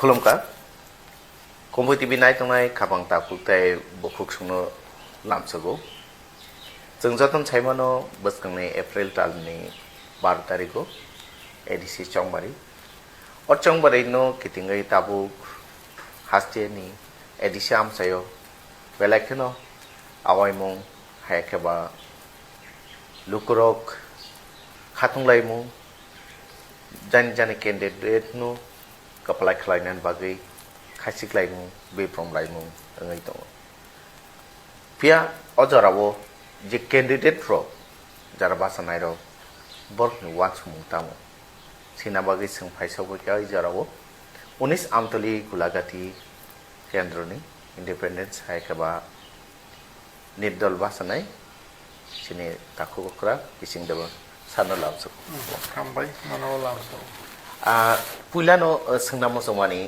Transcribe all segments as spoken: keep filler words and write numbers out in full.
Khulumkha. Kumbui T V naitongnai khapang takhuk tei bukhuk songno lamsogo. Chwng jotono saimano bwskangni April talni bar tarikgo A D C Chongbari. O Chongbarino kitingwi tabuk hasteni A D C amchaio belai kheno awaimung, hai khe ba lukurok khatunglaimung, jani jani candidate no kwplai khlainani bagwi khaichiklaimung, biphromlaimung wngwi tongo. Phiya o jorao je candidate rok, jara bachanairok, borokni uansukmung tamo? Sina bagwi chwng phaisogwi kha o jorao unis Amtoli Gulagati kendroni independence hai khe ba nirdol bachanai chini takhuk okra Kising Debbarma sano lamsok. Hambai, nono lamsok. Ah, puilano, eh, swngna muchungmani,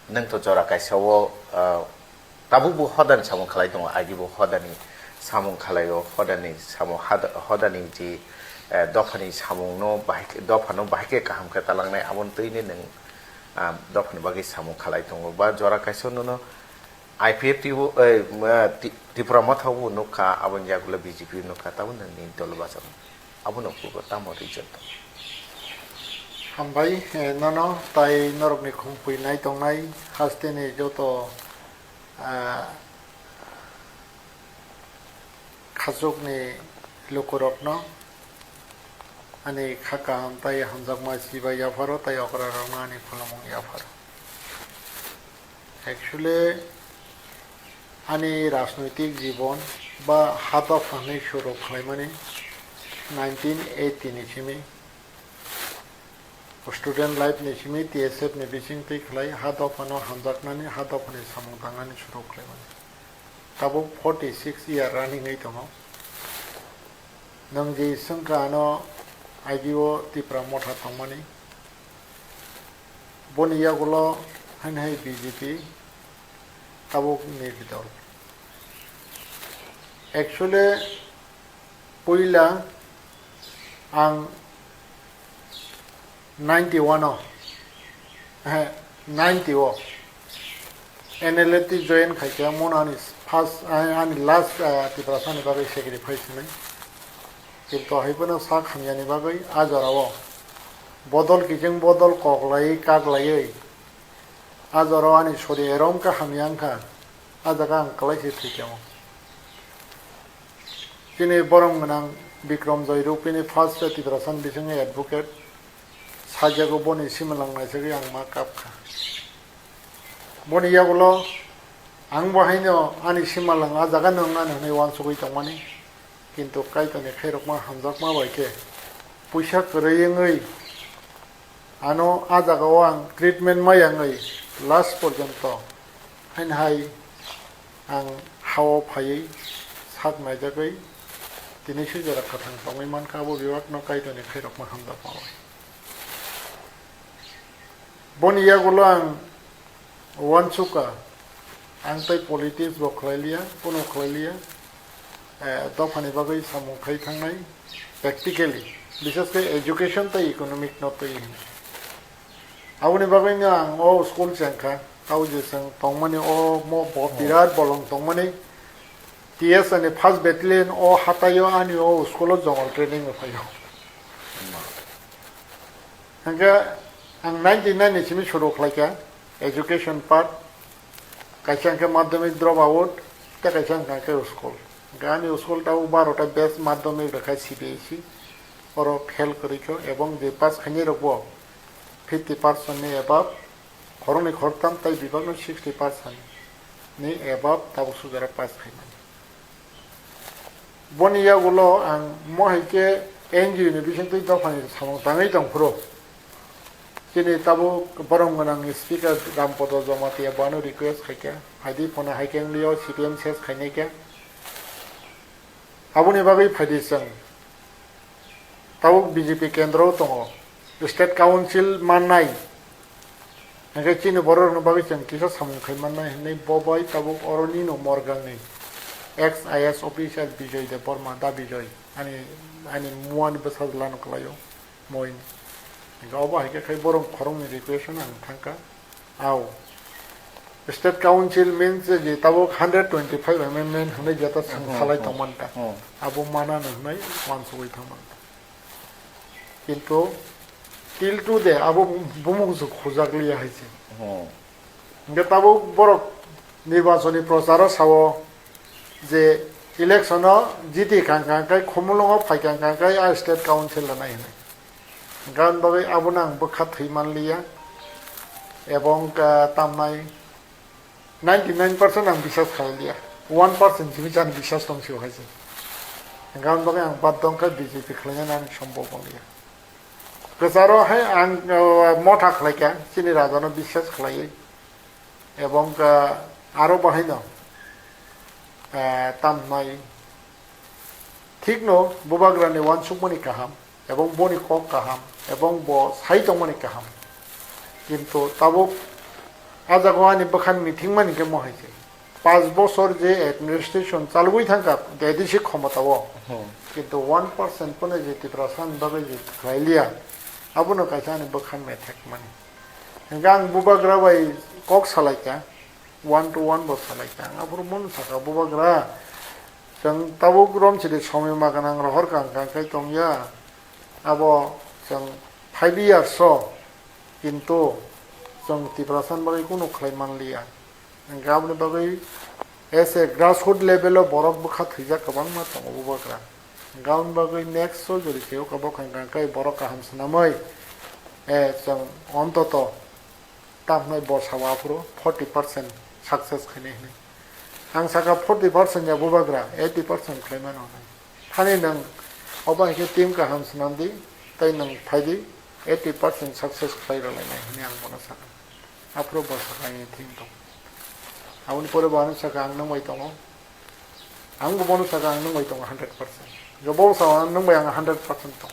nwng to jora kaisa o, ah, tabuk bo hodani samung khalai tongo, agi bo hodani samung khalai o, hodani samung hada-, hodani ji, eh, dophani samung no bahai khe, dophano bahai khe kaham khe talangnai, aboni twini nwng, ah, dophani bagwi samung khalai tongo, ba jora kaisa nono I P F T o, eh, ma, Ti-, Tipra Motha o nukha, aboni yagulo B J P nukha, tabuk nwng ni dol bacham. Abono kugo tamo reason tong? Hambai, eh, nono tai norokni khum pui nai tongnai hasteni joto, ah, khachukni lukurokno ani kha kaham tai hamjakma chibai yapharo tai okrarokno ani khulumung yapharo. Actually, ani rajnoitik jibon ba hadaf hwnwi suru khlaimani nineteen eighty ni simi student life ni simi T S F ni bising twi khlai ha dophano hamjaknani, ha dophani samung tangnani suru khlaimani. Tabuk forty six year running wi tongo. Nwng je swngkha ano I P O Tipra Motha tongmani. Boni yagulo haino hai B J P tabuk nirdol. Actually, puila ang ninety one o, eh, ninety o N L F T join khaikha, mono ani first, ani last, ah, Tiprasani bagwi sacrifice hinwi. Kintu haiphano sak hamyani bagwi a jorao bodol kiching bodol koklaiwi kaklaiwi a jorao ani sori erom khe hamya wngkha, a jaga ang kwlai se thwi temo. Chini borom gwnang Bikram Joy Rupini first Tiprasani bisingni advocate, sajagwi boni simalang naisagwi ang ma kapkha. Boni yagulo ang bo haino ani simalang a jaga no wngna hwnwi uansugwi tongmani, kintu Kaitorni khairokma hamjakma bai khe puisa kwrwi wngwi ano a jagao ang treatment maya wngwi last porjonto haino hai ang hao phaiwi sak naijagwi tini swijora kwthang tongwi mankha, abo bebakno Kaitorni khairokma hamjakma bai. Boni yagulo ang uansukha, ang tei politics bo khlai liya, kuno khlai liya, eh, dophani bagwi samung khai thangnai, practically, bishes khe education tei economic no twi hwnwi. Aboni bagwino ang o school chengkha, tei je chwng tongmani o mo bo birat bolong tongmani, T S ani first battalion o hataio ani o school o jongal training rw phaio. Hingke ang ninety nine ni simi suru khlaikha, education part, kaisa hingke madhyamik drop out, tei kaisa hingke school. Hingke ani school tabuk baro ta batch madhyamik rwkha C B S E, oro fail kwrwikha, ebong je pass khainai rokbo fifty percent ni above, khoroknwi khoroktham tei bebakno sixty percent ni above tabuk sujara pass khaimani. Boni yagulo ang mo hai khe N G O ni bisingtwi dophani samung tangwi tongphuru. Chini tabuk borom gwnang speaker Rampodo Jamatia bo ano request khaikha, phaidi phano hai khe wnglio C P M ses khainai khe. Aboni bagwi phaidi chwng. Tabuk B J P kendro tongo, State Council mannai. Hingke chini borok rokni bagwi chwng kisa samung khai mannai hinwi bo bai tabuk oroni no Morgangni ex I A S official Bijoy Debbarma, da Bijoy, ani, ani muani bwsajlano kwlaio moi. Hingke obo hai khe khai borok khoroknwi request-o ang thangkha. Au. State Council means je tabuk hundred twenty-five amendment hwnwi jeta Hmm, salai hmm, tongmanta. Hmm. Abo manano hwnwi wansugwi thangmanta. Kintu till today abo bumung se khujak liya hai se. Hmm. Hingke tabuk borok nirbachoni procharo sao je election o jiti kang kang kai Khumulwngo phai kang kang kai a state council rwnai hwnwi. Hingke aboni bagwi abono ang bwkha thwi manliya. Ebong, ah, tamnai ninety nine percent ang biswas khlai liya. One percent simi chani biswas tong sio hai se. Hingke aboni bagwi ang baddo wngkha B J P khlainani ani sombhob wng liya. Kwcharo hai ang, ah, motha khlaikha, chini rajano biswas khlaiwi. Ebong, ah, aro bahaino, ah, tamnai thikno bubagrani wansukmani kaham, ebong boni kok kaham, ebong bo sai tongmani kaham. Kintu tabuk a jaga ani bwkhan mithingmani khe mohai se. Panch bosor je administration chalwi thangkha, dedisi khomotao. Hmm. Kintu one percent pono je Tiprasa ni bagwi je khlai liya, abono kaisa ani bwkhan methekmani. Hingke ang bubagra bai kok salaikha, one to one bo salaikha. Ang aphuru bono sakha, "Bubagra, chwng tabuk romchili somoi ma gwnang rohor kang kang khe tongya. Abo chwng five years o, kintu chwng Tiprasa ni bagwi kunu khlai manliya." Hingke aboni bagwi as a grassroot level o borok bwkha thwijak kwbangma tongo bubagra. Hingke aboni bagwi next o jori khe o kabo kang kang khe borok kaham swnamwi, eh, chwng ontoto tamhnai bwsa o aphuru forty percent success khainai hwnwi. Ang sakha forty percent ya bubagra, eighty percent khlai mano hwnwi. Thani nwng obo hai khe team kaham swnam di, tei nwng phai di, eighty percent success khlai rwlainai hwnwi ang bono sakha. Aphuru bo sakha ani thing tong. Aboni pore bo ano sakha ang nwng bai tongo. Ang bo bono sakha ang nwng bai tongo hundred percent. Bo bo sakha ang nwng bai ang hundred percent tong.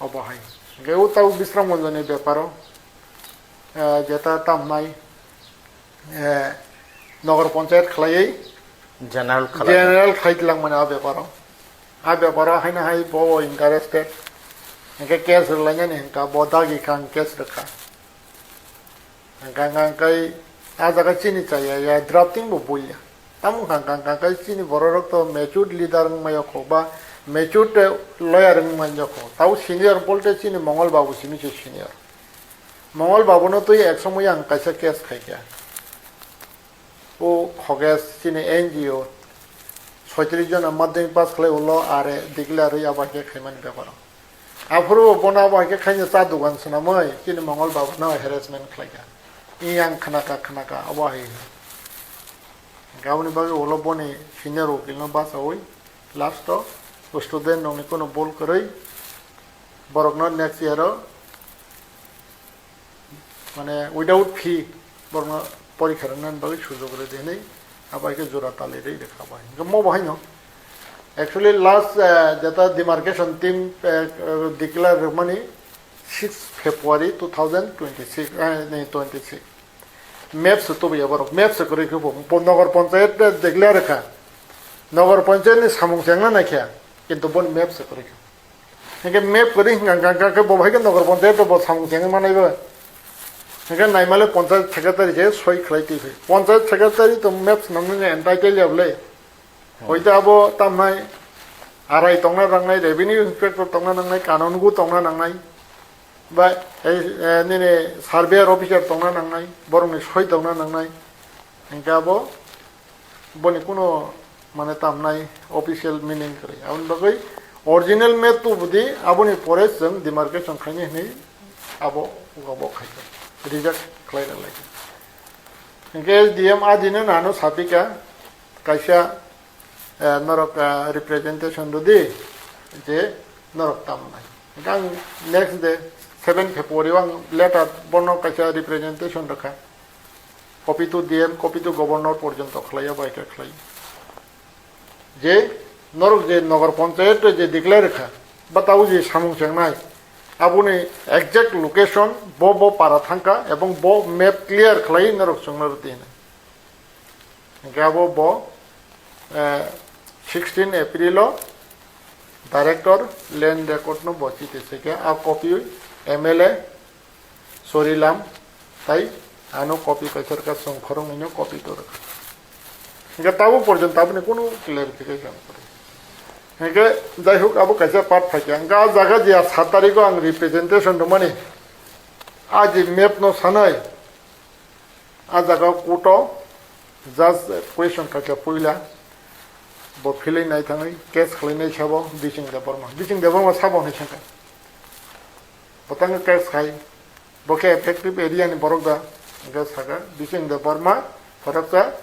Obo hai. Hingke o tabuk Bisramganj ni beparo, eh, jeta tamnai, eh, Nogor Panchayat khlaiwi General khlai. General khlai tlangmani a beparo. A beparo haino hai bo interested. Hingke case rwlainani hingka bo dagi kha ang case rwkha. Hingka hingka hingkai a jaga chini chaya ya drafting bo buiya. Tamo hingka hingka hingkai chini bororok to matured leader wngmai yokho ba matured lawyer wngmai yokho. Tao senior bolte chini Mongol Babu simi se senior. Mongol Babuno twi ek somoy ang kaisa case khaikha. O Khoges chini N G O soitris jona madhyamik pass khlai ulo are declare rwi abo hai khe khaimani beparo. Aphuru bo bono abo hai khe khaina cha dogan swnamwi chini Mongol Babuno harassment khlaikha. Iyang khnaka khnaka abo hai. Aboni bagwi ulo boni senior ukilno bachaui last o student rokni kuno bol kwrwi borokno next year o mane without fee borokno porikha rwnani bagwi sujok rwdi hinwi abo hai khe jora tali rwi rwkha bai. Hingkhe mo bo haino actually last, eh, jeta demarcation team, eh, declare rwmani six February two thousand twenty-six, eh, ni twenty-six. Map se tubuya borok, map se kwrwi khe bo, bo Nogor Panchayat declare rwkha. Nogor Panchayat ni samung chengna naikha, kintu boni map se kwrwi kha. Hingke map kwrwi hingka hingka hingka khe bo hai khe Nogor Panchayat bo samung chengwi manai bo. Hingke naimale Panchayat Secretary khe soi khlai twi phai. Panchayat Secretary to map swnamnani entitled ya bwle. Hoito abo tamnai arai tongna nangnai, revenue inspector tongna nangnai, kanungo tongna nangnai. Ba, eh, eh, nini surveyor officer tongna nangnai, borokni soi tongna nangnai. Hingke abo boni kuno mane tamnai official meaning kwrwi. Aboni bagwi original map tubudi aboni pore chwng demarcation khaini hinwi abo abo khaikha. Reject khlai rwlaikha. Hingke S D M adino nano sapikha kaisa, eh, norok, eh, representation rwdi je norok tamnai. Hingke ang next day seven February o ang letter bono kaisa representation rwkha. Copy to D M, copy to Governor porjonto khlaiya bai khe khlai. Je norok je Nogor Panchayat je declare kha, ba tabo je samung chengnai, aboni exact location bo bo para thangkha ebong bo map clear khlai norok chwngno rwdi hinwi. Hingke abo bo, eh, sixteen April o Director Land Record no bo chiti se khe a copy M L A Sorilam Tai ano copy kaisa rwkha, chwng khoroknwino copy to rwkha. Hingke tabuk porjonto aboni kunu clarification kwrwi. Hingke jai huk abo kaisa part phaikha. Hingke a jaga je a sat tarikho ang representation rwmani, a je map no sanai, a jaga court o just question kaisa puila bo philwi nai thangwi case khlai nai sabo Bising Debbarma. Bising Debbarma sabo hinwi sakha. Bo tang case khai, bo khe affected area ni borok da, hingke saka Bising Debbarma, khoroksa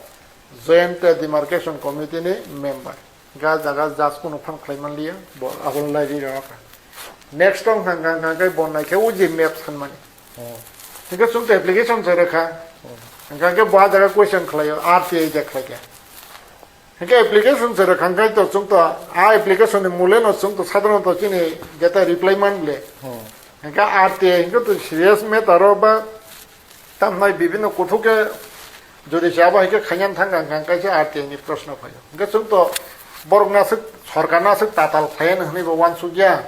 Joint Demarcation Committee ni member. Ga jaga judge kunu phan khlai man liya, bo abo lai ri rok. Next tong hang hang hang kai bon nai khe uji map san mani. Hmm. Hingke chwng to application se rwkha. Hmm. Hingke bo a jaga question khlai o, R T I de khlai khe. Hingke application se rwkha hingke to chwng to a application ni mule no chwng to sadharanto chini jeta reply man le. Hmm. Hingke R T I hingke to serious matter o ba tamnai bibhinno kuthuk khe jodi se abo hai khe khainani thang kha hingke kaisa R T I ni proshno phaio. Hingke chwng to borok no aswk sorkar no aswk tatal khlai ani hwnwi bo uansukya.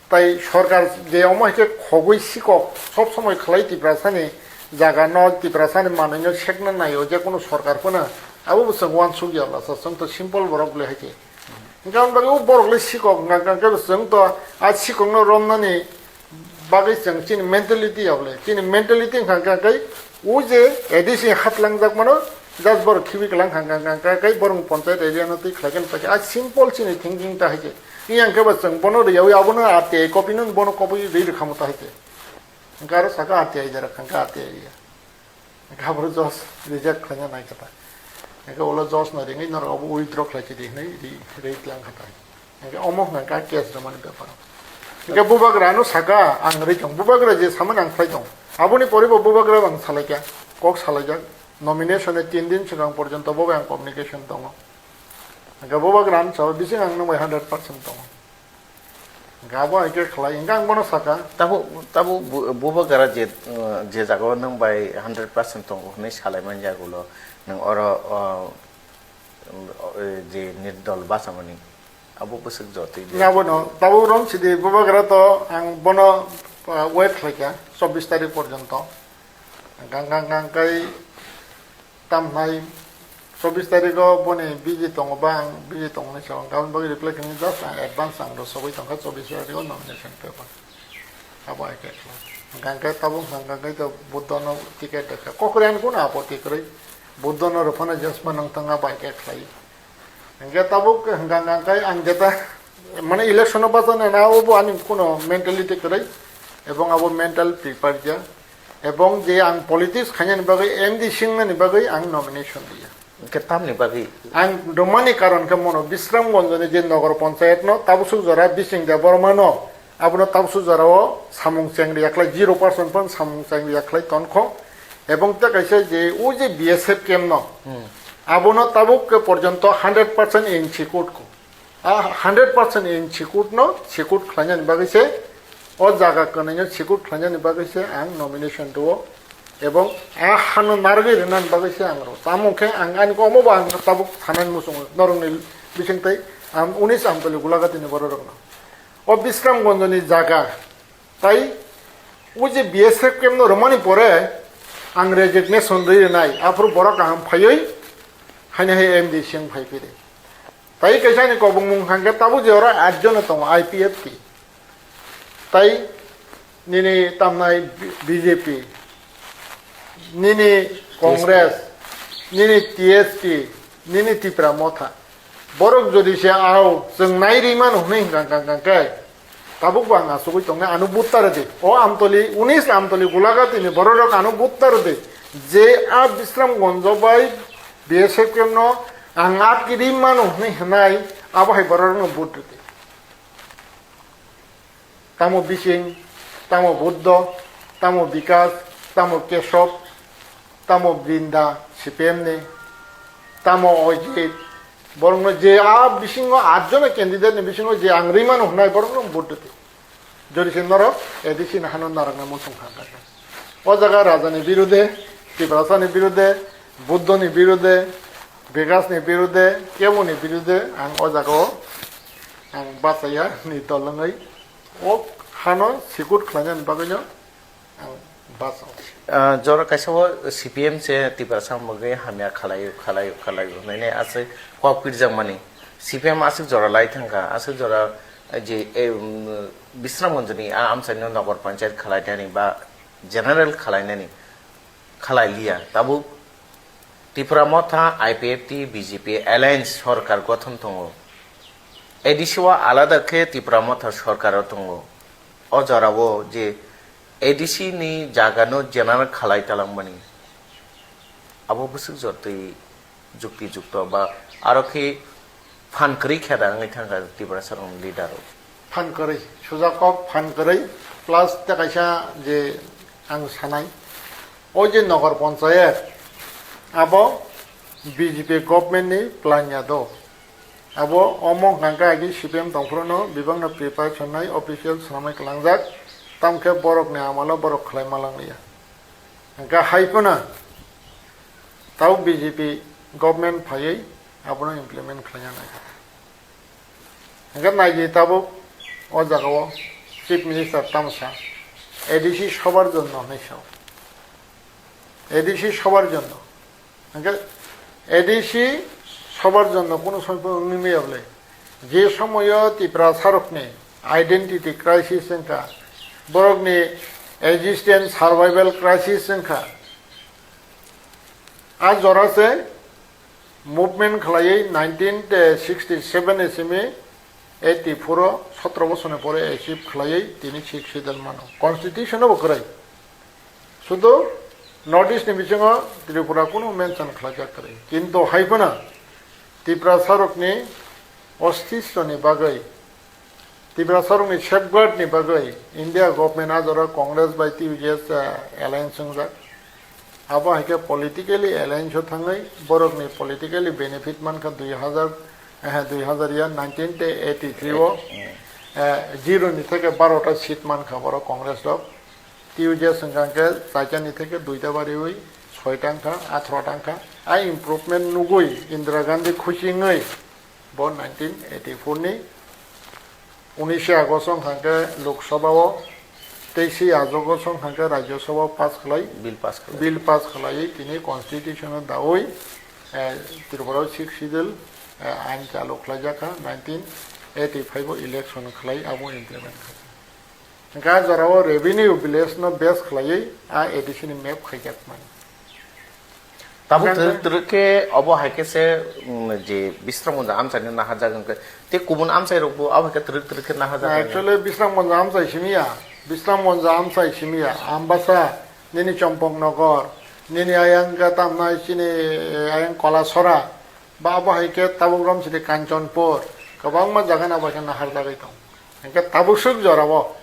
Tai sorkar je omo hai khe khogwi sikok sob somoi khlai Tiprasani jaga no, Tiprasani manwi no sekna naio je kunu sorkar phano abo bo chwng uansukya lasa, chwng to simple borok le hai khe. Hingke aboni bagwi o borok le sikok hwnka hwnka khe chwng to a sikok no romnani bagwi chwng chini mentality ya bole, chini mentality hwnka hwnka khe o je A D C hatlangjak mano, just borok khibi kwlang hwnka hwnka khe borok ponchayat area no twi khlai khe no paikha. A simple chini thinking ta hai khe. Yang khe ba chwng bono riyawi abono R T I copy no bono copy ri rwkha mo ta hai khe. Hingke aro saka R T I jara hingke R T I ya. Hingke aboro judge reject khlaina nai khe ta. Hingke ulo judge no ringwi norok abo withdraw khlai chidi hinwi ri, ri tlang kha ta. Hingke omo hwnka case rwmani bepar. Hingke bubagra no saka ang ri tong. Bubagra je samani ang khlai tong. Aboni pore bo bubagra ang salai kha. Kok salai jak. Nomination ni tin din swkang porjonto bo bai ang communication tongo. Hingke bubagra no sabo bising ang nung bai hundred percent tongo. Gabo hai khe khlai, hingke ang bono saka. Tabuk, tabuk bu-, bubagra je, uh, je jagao nwng bai hundred percent tongo hwnwi salai man jak ulo, nwng oro, uh, um, uh, je nirdol bachamani, abo bwswk jotwi de. Abono, tabuk romsidi bubagra to ang bono, uh, wait khlaikha, chobbish tarik porjonto. Gang gang gang kai Tamhai chobbish tarikho boni busy tongo ba ang busy tongo hinwi sa, ang aboni bagwi reply khainai just ang advance ang rw sogwi tongkha chobbish tarikho nomination paper. Abo hai khe khlai. Hwnkha hwnkhe tabuk hwnkha hwnkhe to Buddhono ticket rwkha. Kokori ani kuno apoti kwrwi Buddhono rwphano just ma nang tangma bai khe khlai. Hwnkhe tabuk hwnkha hwnkha hwnkhe ang jeta mane election o bachana na obo ani kuno mentality kwrwi ebong abo mental prepare ya. Ebong je ang politics khainani bagwi M D singnani bagwi ang nomination liya. Hwnkhe tamni bagwi? Ang rwmani karon khe mono Bisramganjni je Nogor Panchayat no tabuk suk jora Bising Debbarma no abono tabuk suk jora o samung cheng riya khlai zero percent phan samung cheng riya khlai tonkho. Ebong tei kaisa je o je B S F camp no abono tabuk khe porjonto hundred percent in secure ko. A hundred percent in secure no secure khlainani bagwi se, o jaga kwnaino secure khlainani bagwi se ang nomination rwo, ebong a hano narwgwi rwnani bagwi se ang rwo. Tamo khe ang ani omo bo ang tabuk thanani muchungo norokni bising tei ang unis Amtoli Gulagati ni bororokno. O Bisramganjni jaga Tai o je B S F camp no rwmani pore ang resignation rwi rwnai, aphuru borok kaham phaiwi haino hai M D C wng phai phiri. Tai kaisa ni kobongmung hwnkhe tabuk je oro aat jono tongo I P F T. Tai nini tamnai B J P, nini Congress, nini T S P, nini Tipra Motha. Borok jodi se ao chwng nai rwi mano hwnwi hwnkha hwnkha hwnkha khe tabuk bo ang achugwi tongnai, ano butta rwdi. O Amtoli, unis Amtoli Gulagati ni bororok ano butta rwdi. Je a Bisramganj bai B S F camp no ang a kiri mano hwnwi hwnai, abo hai bororok no vote rwdi. Tamo Bising, tamo Buddho, tamo Bikas, tamo Keshob, tamo Brinda, C P M ni, tamo Ojit, borokno je a bisingo aat jona candidate ni bisingo je ang rwi mano hwnai borokno vote rwdi. Jodi se norok A D C ni hano narwkna muchung kha kha. O jaga Raja ni birude, Tiprasa ni birude, Buddho ni birude, Bikas ni birude, kebo ni birude ang o jaga o ang bachaya ni dol wngwi o hano sikut khlainani bagwi no ang bacha. Ah, jora kaisa o C P M se Tiprasa mugwi hamya khalaio, khalaio, khalaio hwnwi aswk kok pirjakmani. C P M aswk jora lai thangkha, aswk jora, eh, je, eh, um, Bisramganjni a amchaino Nagar Panchayat khalainani ba general khalainani khalai liya. Tabuk Tipra Motha, I P F T, B J P alliance sorkar gothon tongo. A D C o alada khe Tipra Motha sorkar o tongo. O jora o je A D C ni jaga no general khalai talangmani. Abo bwswk jotwi jukti jukto ba aro khe phan kwrwi khe da wngwi thangkha Tiprasa rokni leader rok. Phan kwrwi, sujakok phan kwrwi, plus tei kaisa je ang sanai, o je Nagar Panchayat, abo B J P government ni plan ya do. Abo omo hwnka khe agi C P M tongphuru no bibak no preparation nai official swnamwi kwlangjak, tamkhe borok ni amalo borok khlai ma lang liya. Hwnka hai phano tau B J P government phaiwi abono implement khlaina nai. Hwnka naidi tabuk o jaga o Chief Minister tamo sa, A D C সবার জন্য hwnwi sao. A D C সবার জন্য. Hwnka A D C সবার জন্য কোনো সময় কোনো wngwi maya bwle. Je somoyo Tiprasa rokni identity crisis wngkha, borokni existence survival crisis wngkha, a jora se movement khlaiwi nineteen sixty seven ni simi eighty four o sotro bosor ni pore achieve khlaiwi tini Sixth Schedule mano. Constitution o bo kwrwi. Sudu North East ni bisingo Tripura kunu mention khlaijak kwrwi. Kintu hai phano Tiprasa rokni ostitto ni bagwi, Tiprasa rokni safeguard ni bagwi India government a jora Congress bai T U J S, eh, alliance wngjak. Abo hai khe politically alliance o thangwi borokni politically benefit mankha dui hazar, eh, dui hazar ya nineteen eighty three o, eh, zero ni theke baro ta seat mankha borok Congress rok. T U J S wngkha hwnkhe chaita ni theke duita bariwi soita wngkha, atharo ta wngkha. A improvement nugwi Indira Gandhi khusi wngwi bo nineteen eighty four ni unishe August wngkha hwnkhe Lok Sabha o, teishe August wngkha hwnkhe Rajya Sabha o pass khlai, Bill pass khlai. Bill pass khlaiwi tini constitution o daui, eh, Tripura o Sixth Schedule, eh, ain chalu khlaijak kha, nineteen eighty five o election khlai abo implement kha. Hwnkhe a jora o revenue village no base khlaiwi a A D C ni map khaijak mani. Tabuk Hwnkhe twrwk twrwk khe obo hai khe se, mm, je Bisramganj amchaino naharjak hwnkhe, tei kubun amchairokbo abo hai khe twrwk twrwk khe naharjak hwnkhe. Actually, Bisramganj amchai simi ya, Bisramganj amchai simi ya, Ambasa, nini Chompoknagar, nini ayang khe tamnai chini, eh, ayang Kolasora, ba abo hai khe tabuk romsidi Kanchanpur, kwbangma jaga no abo hai khe naharjagwi tong. Hwnkhe tabuk swk jora o,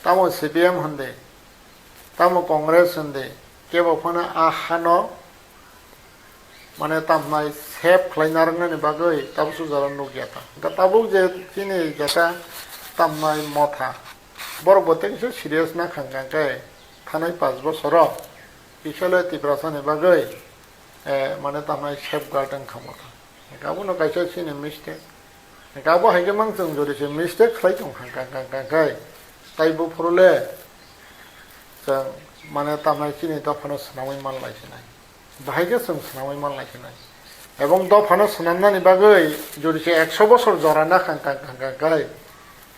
tamo C P M hwndi, tamo Congress hwndi, kebo phano a hano mane tamnai save khlai narwknani bagwi tabuk swk jora nukya ta. Hwnkhe tabuk je chini jeta tamnai Motha, borok bo tei kisa serious na kha hwnkhe thanai panch bosoro kisa le Tiprasa ni bagwi, eh, mane tamnai safeguard wngkha Motha. Hwnkhe abono kaisa chini mistake. Hwnkhe abo hai khe mang chwng jodi se mistake khlai tong kha, kha, kha, kha, kha, kha, tai buphuru le chwng mane tamnai chini dophano swnamwi man lai sinai. Bahai khe chwng swnamwi man lai sinai. Ebong dophano swnamnani bagwi jodi se ekso bosor jora na kha, kha, kha, kha, kha,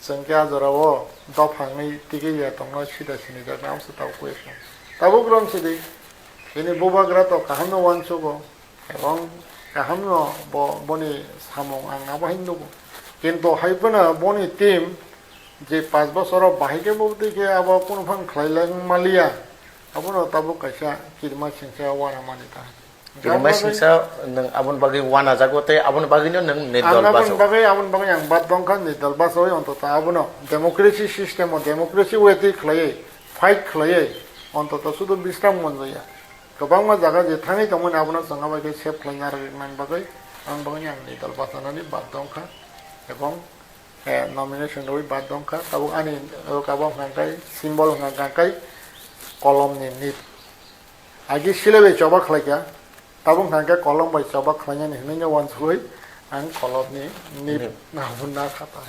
chwng khe a jora o dopha wngwi tigi ya tongno sida sini jak na amsa tabuk khe. Tabuk rom sidi. Bini bubagra to kaham no uansugo. Ebong kaham no bo, boni samung ang abo hai nugo. Kintu hai phano boni team je panch bosoro bahai khe bo twi khe abo kunu phang khlai lai wng maliya. Abono tabuk kaisa kirima singsa wana mani ta. Kirima singsa nwng aboni bagwi wana jago tei aboni bagwino nwng nirdol baso. Ang aboni bagwi, aboni bagwi ang bad dongkha nirdol baso, ontoto abono democracy system o democracy way twi khlaiwi fight khlaiwi ontoto sudu Bisramganj ya. Kwbangma jaga je thangwi tongmani abono chwng abo khe save khlaina rwknani bagwi ang bagwino ang nirdol basanani bad dongkha ebong, eh, nomination rwui bad dongkha. Tabuk ani, eh, abo hwnkha khe symbol hwnkha khe kolomni nip. Agi sile bai choba khlaikha, tabuk hwnkha khe kolom bai choba khlainani hinwi no uansugwi ang kolomni nip. Nip. Nahun na kha ta.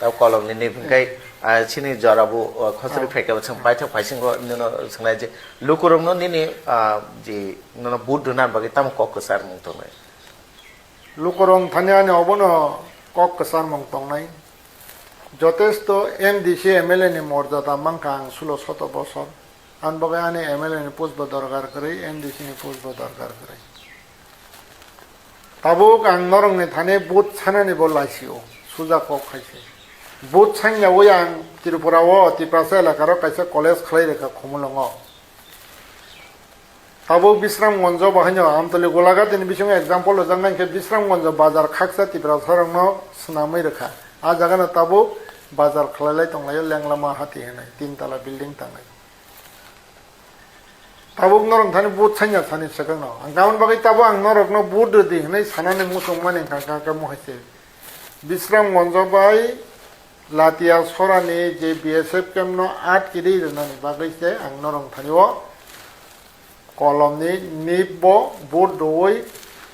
Tabo kolomni ni hwnkhe, ah, chini jora bo, ah, khosori phaikhe bo chwng paithak phaisingo nino swngnai je lukurokno nini, ah, je nono vote rwna bagwi tamo kok kwcharmung tongnai? Lukurok thani ani obono kok kwcharmung tongnai. Jotesto M D C M L A ni morjada mankha ang sulo soto bosor. Ang bagwi ani M L A ni post bo dorkar kwrwi, M D C ni post bo dorkar kwrwi. Tabuk ang norokni thani vote sanani bo laisio, suja kok khaise. Vote sanya ui ang Tripura o Tiprasa elaka ro kaisa college khlai rwkha Khumulwngo. Tabuk Bisramganjo bo haino Amtoli Golaghat ni bisingo example rwjak nai khe Bisramganjo bazar khaksa Tiprasa rokno swnamwi rwkha. A jaga no tabuk bazar khlai lai tong laio, lenglama hati hinwi tin tala building tangnai. Tabuk norok thani vote sanya sani swkang no. Ang aboni bagwi tabuk ang norok no vote rwdi hinwi sanani muchung mani wngkha kha khe mohai se. Bisramganjo bai Latia Sorani je B S F camp no atki ri rwnani bagwi se ang norok thani o kolomni nip bo vote rwui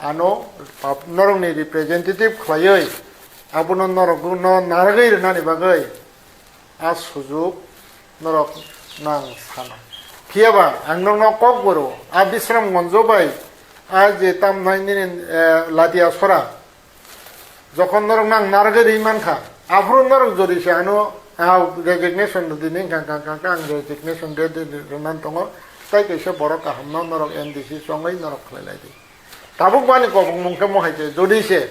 ano pap-, norokni representative khlaiwi abono norok no narwgwi rwnani bagwi a sujuk norok nang sana. Phiyaba ang norokno kok boro a Bisramganjo bai a je tamnai nini, eh, Latia Sora jokhon norok nang narwgwi rwi mankha, aphuru norok jodi se ano a resignation rwdi ni wngkha, wngkha, wngkha, wngkha, ang resignation rwdi rwnan tongo, tai kaisa borok kahamno norok M D C chongwi norok khlai lai di. Tabuk bani kobong mung khe mohai khe, jodi se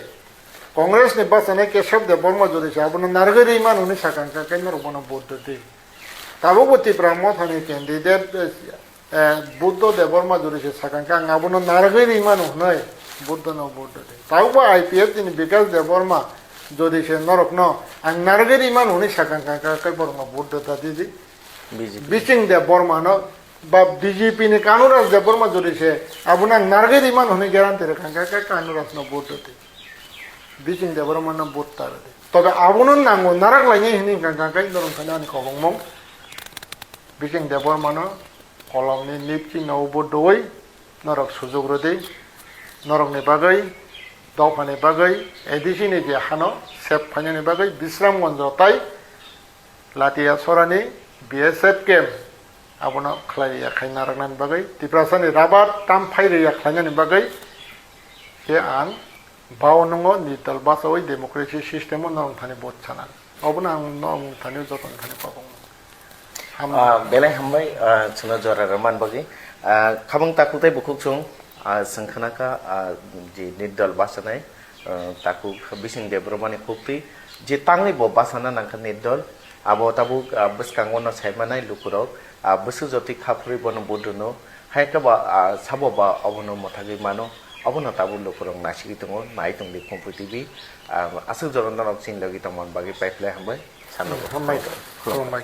Congress ni bachanai Kesab Debbarma jodi se abono narwgwi rwi mano hwnwi sakha khe, khe norok bono vote rwdi. Tabuk bo Tipra Motha ni candidate, eh, Buddha Debbarma jodi se sakha khe, ang abono narwgwi rwi mano hwnwi Buddha no vote rwdi. Tabuk bo I P F T ni Bikash Debbarma jodi se norok no ang narwgwi rwi mano hwnwi sakha khe, khe, khe borok no vote rwdi di. B J P. Bising Debbarma no ba B J P ni Kanuraj Debbarma jodi se abono ang narwgwi rwi mano hwnwi guarantee rwkha khe, khe Kanuraj no vote rwdi. Bising Debbarma no vote ta rwdi. Tobe abono nango narak lainai hwnwi wngkha khe norok thani ani kobong mung. Bising Debbarma no kolomni nipchi no vote rwui norok sujuk rwdi. Norokni bagwi, dophani bagwi, A D C ni je hano sep phainani bagwi Bisramganjo tai Latia Sorani B S F camp abono khlai ya khai narwknani bagwi, Tiprasani rabar tam phai rwya khlainani bagwi khe ang bao nwngo nirdol bachaui democracy system o norok thani vote sanani. Obono ang norok thani joto thani kobong. Hambai. Ah, belai hambai, ah, chwngno jora rwmani bagwi. Ah, khabang takhuk tei bukhuk chwng, ah, chwng khna kha, ah, je nirdol bachanai, ah, takhuk Bising Debbarmani khuktwi je tangwi bo bachana nangkha nirdol, abo tabuk, ah, bwskango no sai manai lukurok, ah, bwswk jotwi kha phurwi bono vote rwno, hai khe ba, ah, sabo ba obono mwthagwi mano, obono tabuk lukurok naisigwi tongo, nai tongdi Khumpui T V, ah, aswk jora norok chini logi tongmani bagwi paiphlai hambai, sano. Hambai. Khulumbai. Khulumbai.